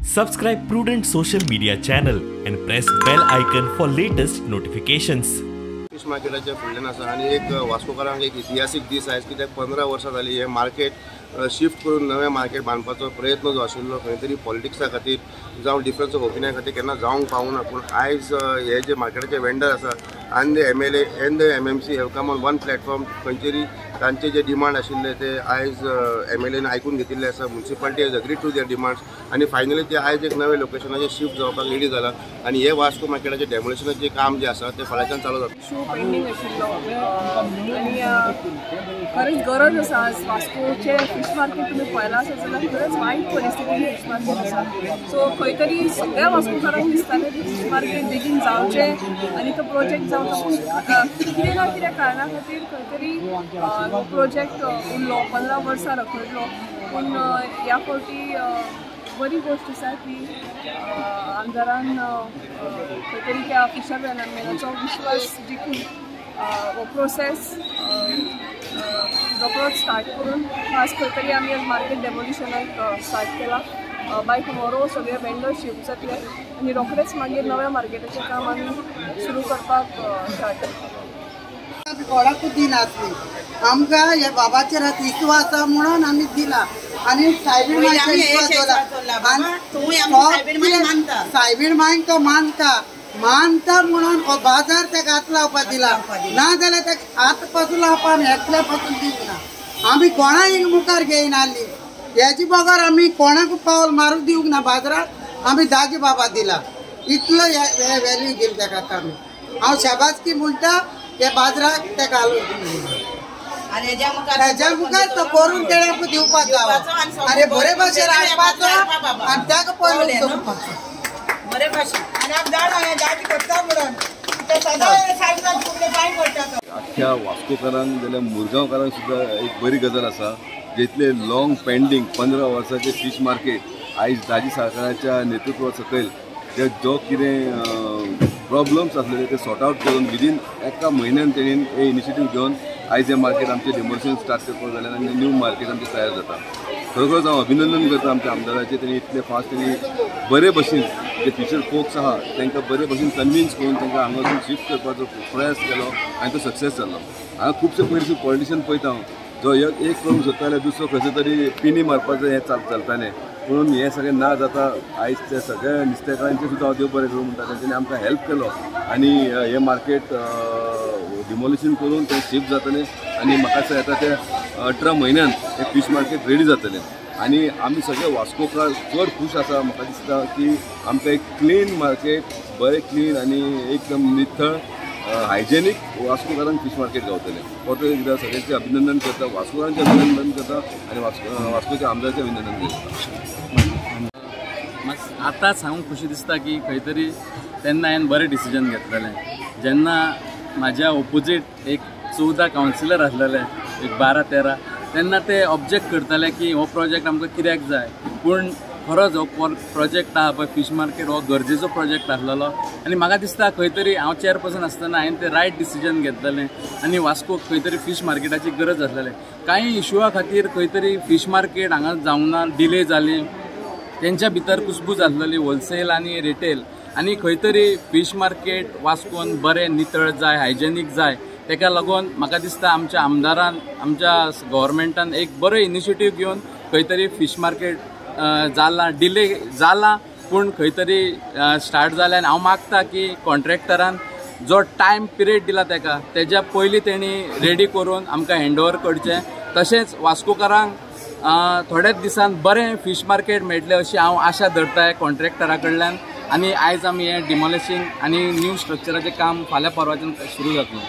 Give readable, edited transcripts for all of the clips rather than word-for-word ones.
Subscribe Prudent Social Media channel and press bell icon for latest notifications. Fish मार्केटाच्या फुडल्यान आसा आनी एक वास्कोकारांक एक इतिहासीक दीस आयज, कित्याक 15 वर्सां जाली हें मार्केट शिफ्ट करून नवें मार्केट बांदपाचो प्रयत्न जो आशिल्लो खंय तरी पॉलिटिक्सा खातीर जावं डिफरन्स ऑफ ओपिनियन खातीर केन्ना जावंक पावूंक ना. पूण आयज हे जे मार्केटाचे वेंडर आसा आनी the MLA and the MMC have come on one platform. खंयचेरी तांचे जे डिमांड आशिल्ले ते आयज MLAन आयकून घेतिल्ले आसा. Municipality has agreed to their demands आनी फायनली ते आयज एक नवे लोकेशनाचेर शिफ्ट जावपाक रेडी जाला आनी हे वास्को मार्केटाचें डेमोलिशनाचें काम जें आसा तें फाल्यांच्यान चालू जाता. इशू पेंडींग आशिल्लो आनी खरेंच गरज आसा. आज वास्कोचें फिश मार्केट तुमी पळयलां आसत जाल्यार खरेंच वायट परिस्थितीन फिश मार्केट आसा. सो खंय तरी सगळ्या वास्कोकारांक दिसतालें की फिश मार्केट बेगीन जावचें आनी तो प्रोजेक्ट जावचो, पूण कितें ना कितें कारणा खातीर खंय तरी हो प्रोजेक्ट उरलो, 15 वर्सां रखडलो. पूण ह्या फावटी बरी गोश्ट आसा की आमदारान खंय तरी त्या फिशरमॅनाचो विश्वास जिखून हो प्रोसेस रोकडोच स्टार्ट करून आज खंय तरी आमी आज मार्केट डेमोलिशनाक स्टार्ट केला. बाय टुमोरो सगळे वेंडर शिफ्ट जातले आनी रोखडेच मागीर नव्या मार्केटाचें काम आमी सुरू करपाक स्टार्ट करतले. कोणाकूच दिनासली आमकां ह्या बाबाचेर विश्वास आसा म्हणून आमी दिला आनी सायबीण सायबीण मायक तो मानता मानता म्हणून हो बाजार तेका हात लावपाक दिला, ना जाल्यार तेका हात पासून लावपा आमी एकल्या पासून दिवंक ना. आमी कोणाक मुखार घेयनासली, हेजे बगर आमी कोणाक पावल मारूंक दिवंक ना बाजाराक. आमी दाजी बाबा दिला इतलो व्हॅल्यू दिली तेका आमी. हांव शाबासकी म्हणटा हे बाजाराक तेका घालून हेज्या मुखार तो करून तेणें दिवपाक जावो आनी बरे भाशेन हाडपाचो आनी तेका पयलो करपाचो बरे भाशेन. आनी आमी जाणा हें दाजी करता म्हणून ते सदां सायबीणाक फुगडे पांय पडटा. आख्ख्या वास्कोकारांक जाल्यार मुरगांवकारांक सुद्दां एक बरी गजाल आसा, जितले लॉंग पेंडींग 15 वर्सांचे फीश मार्केट आयज दाजी साळकाराच्या नेतृत्वा सकयल जे जो कितें प्रॉब्लम्स आसलेले ते सॉर्ट आवट करून विदीन एका म्हयन्यान तेणीन हे इनिशिएटीव घेवन आयज हें मार्केट आमचें डेमोलिशन स्टार्ट करपाक जालें आनी न्यू मार्केट आमचें तयार जाता. खरोखरच हांव अभिनंदन करता आमच्या आमदाराचें, तेणी इतले फास्ट तेणी बरे भशेन जे फिशर फोक्स आहा तांकां बरे भशेन कन्विन्स करून तांकां हांगा वचून शिफ्ट करपाचो प्रयास केलो आनी तो सक्सेस जालो. हांगा खुबशे पयलीं पॉलिटिशियन पळयता हांव, जो एक करूंक सोदता जाल्यार दुसरो खंयसर तरी पिनी मारपाचें हें चलतालें, पूण हें सगळें ना जाता. आयज ते सगळे नुस्तेकारांचें सुद्दां हांव देव बरें करूं म्हणटा, तेंच्यांनी आमकां हेल्प केलो आनी हें मार्केट डिमोलिशन करून तें शिफ्ट जातलें आनी म्हाका दिसता येता ते 18 म्हयन्यान हें फीश मार्केट रेडी जातलें आनी आमी सगळे वास्कोकार चड खूश आसा. म्हाका दिसता की आमकां एक क्लीन मार्केट, बरें क्लीन आनी एकदम नितळ हायजेनीक वास्कोकारांक फीश मार्केट गावतलें. परत एकदां सगळ्यांचें अभिनंदन करता, वास्कोकारांचें अभिनंदन करता आनी वास्कोच्या आमदाराचें अभिनंदन करता. आतांच सांगूंक खुशी दिसता की खंय तरी तेन्ना हांवें बरें डिसिजन घेतलेलें. जेन्ना म्हाज्या ओपोजीट एक 14 कावन्सिलर आसलेले, एक 12-13, तेन्ना ते ऑब्जेक्ट करताले की हो प्रोजेक्ट आमकां कित्याक जाय. पूण खरोच हो प्रोजेक्ट आहा पळय फीश मार्केट हो गरजेचो प्रोजेक्ट आसलेलो आनी म्हाका दिसता खंय तरी हांव चेअरपर्सन आसतना हांवें तें रायट डिसिजन घेतलेलें आनी वास्कोक खंय तरी फीश मार्केटाची गरज आसलेली. कांय इशुआ खातीर खंय तरी फीश मार्केट हांगा जावंक ना, डिले जाली, तेंच्या भितर कुसबूज आसलेली होलसेल आनी रिटेल आनी खंय तरी फीश मार्केट वास्कोन बरें नितळ जाय, हायजेनीक जाय. तेका लागून म्हाका दिसता आमच्या आमदारान, आमच्या गव्हर्मेंटान एक बरो इनिशिएटीव घेवन खंय तरी फीश मार्केट जाला, डिले जाला पूण खंय तरी स्टार्ट जालें. आनी हांव मागता की कॉन्ट्रॅक्टरान जो टायम पिरियड दिला तेका तेज्या पयलीं तेणी रेडी करून आमकां हँड ओवर करचें. तशेंच वास्कोकारांक थोड्याच दिसान बरें फीश मार्केट मेळटलें अशी हांव आशा धरताय कॉन्ट्रॅक्टरा कडल्यान. आनी आयज आमी हें डिमोलिशींग आनी न्यू स्ट्रक्चराचें काम फाल्यां परवाच्यान सुरू जातलें.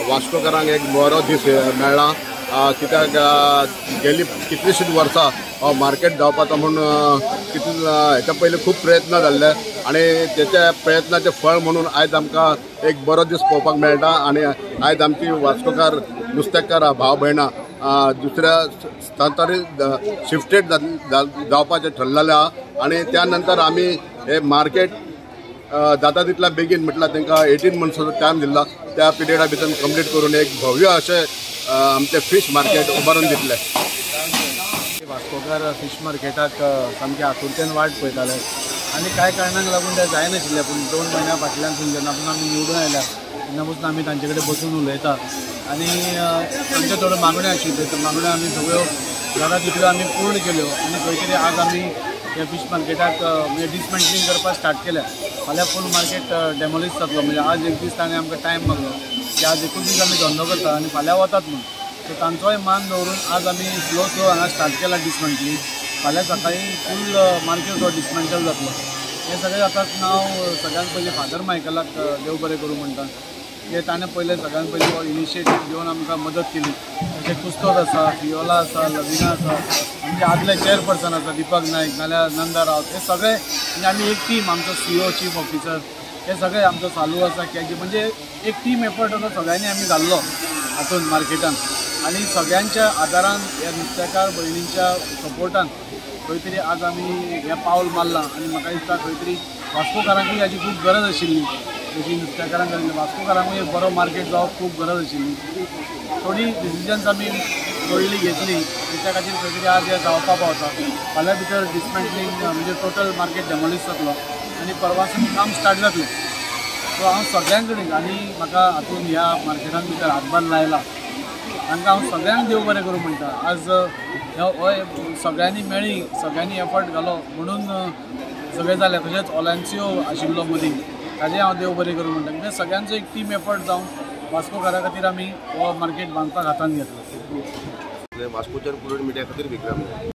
वास्कोकारांक एक बरो दीस मेळ्ळा, कित्याक गेली कितलीशींच वर्सां हो मार्केट जावपाचो म्हूण कितले हेच्या पयलीं खूब प्रयत्न जाल्ले आनी तेच्या प्रयत्नाचें फळ म्हणून आयज आमकां एक बरो दीस पळोवपाक मेळटा. आनी आयज आमची वास्कोकार नुस्तेकार भाव भयणां दुसऱ्या स्थलांतरीत शिफ्टेड जावपाचें ठरलेलें आहा आनी त्या नंतर आमी हे मार्केट जाता तितल्या बेगीन म्हटल्यार तांकां 18 मंथ्साचो टायम दिल्ला, त्या पिरियडा भितर कंप्लीट करून एक भव्य अशें आमचें फीश मार्केट उबारून दितलें. वास्कोकार फिश मार्केटाक सामके आतुरतेन वाट पळयताले आनी कांय कारणांक लागून ते जायनाशिल्ले, पूण 2 म्हयन्या फाटल्यान जेन्ना पसून आमी निवडून आयल्या तेन्ना पसून आमी तांचे कडेन बसून उलयता आनी तांच्यो थोड्यो मागण्यो आशिल्ल्यो, त्यो मागण्यो आमी सगळ्यो जाता तितल्यो आमी पूर्ण केल्यो आनी खंय तरी आज आमी ह्या फिश मार्केटाक म्हणजे डिसमेंटलिंग करपाक स्टार्ट केल्या. फाल्यां फूल मार्केट डेमोलिश जातलो, म्हणजे आज एक दीस ताणें आमकां टायम मागलो की आज एकूच दीस आमी धंदो करता आनी फाल्यां वतात म्हूण, सो तांचोय मान दवरून आज आमी स्लो स्लो हांगा स्टार्ट केला डिसमेंटलिंग. फाल्यां सकाळीं फूल मार्केट हो डिसमेंटल जातलो. हें सगळें जाता हांव सगळ्यांत पयलीं फादर मायकलाक देव बरें करूं म्हणटा की ताणें पयलें सगळ्यांत पयलीं हो इनिशिएटीव घेवन आमकां मदत केली. तशें कुस्तोद आसा, फियोला आसा, लविना आसा, आमचे आदले चेअरपर्सन आसा दीपक नायक नाल्यार नंदा रावत, हे सगळे म्हणजे आमी एक टीम, आमचो CO chief officer, हे सगळे आमचो चालू आसा की म्हणजे एक टीम एफर्ट असो सगळ्यांनी आमी घाल्लो हातून मार्केटान आनी सगळ्यांच्या आदारान ह्या नुस्तेकार भयणींच्या सपोर्टान खंय तरी आज आमी हें पावल मारलां आनी म्हाका दिसता खंय तरी वास्कोकारांकूय हाची खूब गरज आशिल्ली. जशी नुस्तेकारांक गरज, वास्कोकारांकूय एक बरो मार्केट जावप खूब गरज आशिल्ली. थोडी डिसिजन्स आमी व्हडली घेतली त्या खातीर खंय तरी आज हें जावपा पावता. फाल्यां भितर डिसमेंटलिंग म्हणजे टोटल मार्केट डेमोलिश जातलो आनी परवासून काम स्टार्ट जातलें. सो हांव सगळ्यां कडेन आनी म्हाका हातून ह्या मार्केटान भितर हातभार लायला तांकां हांव सगळ्यांक देव बरें करूं म्हणटा. आज हो सगळ्यांनी मेळ्ळी, सगळ्यांनी एफर्ट घालो म्हणून सगळें जालें. तशेंच ओलॅन्सियो आशिल्लो मदीं, ताजें हांव देव बरें करूं म्हणटा. म्हणजे सगळ्यांचो एक टीम एफर्ट जावन वास्कोकारा खातीर आमी हो मार्केट बांदपाक हातान घेतलो. वास्कोच्यान पुरण मिडिया खातीर विक्रम.